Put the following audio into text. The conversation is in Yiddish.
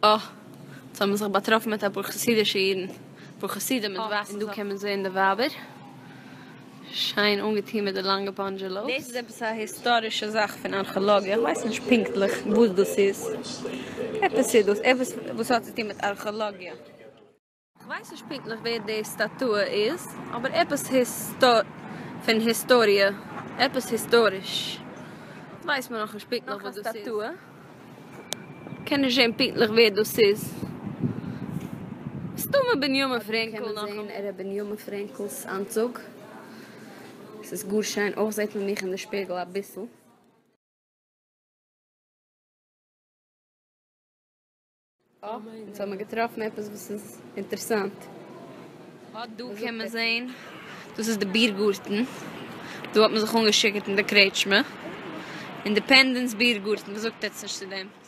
אה! יעצט האבן מיר זיך באטראפן מיט אפאר חסידישע אידן, אפאר חסידים מיט ווייסע זאקן. און דא קען מען זען די ווייבער, שיין אנגעטון מיט די לאנגע באנדזשעלאוס. דאס איז עפעס א היסטארישע זאך פון ארכעלאגיע, איך ווייס נישט פונקטליך וואס דאס איז, עפעס איז דאס, עפעס וואס האט צו טון מיט ארכעלאגיע. כ'ווייס נישט פונקטליך ווער די סטאטוע איז, אבער עפעס פון היסטאריע, עפעס היסטאריש, ווייסט מען נאכנישט פונקטליך וואס דאס איז. קען נישט זען פונקטליך ווער דאס איז. מסתמא בנימין פרענקל נאך. קען מען זען ר' בנימין פרענקל'ס אנצוג. ס'איז גאר שיין, אויך זעט מען מיך אין די שפיגל אביסל. אה, אונז האמיר געטראפן עפעס וואס איז אינטערסאנט. אט דא קען מען זען, דאס איז די ביר גארטן, דא האט מען זיך אנגעשיכורט אין די קרעטשמע, אינדעפענדענס ביר גארטן, וואס זאגט עטץ נישט צו דעם?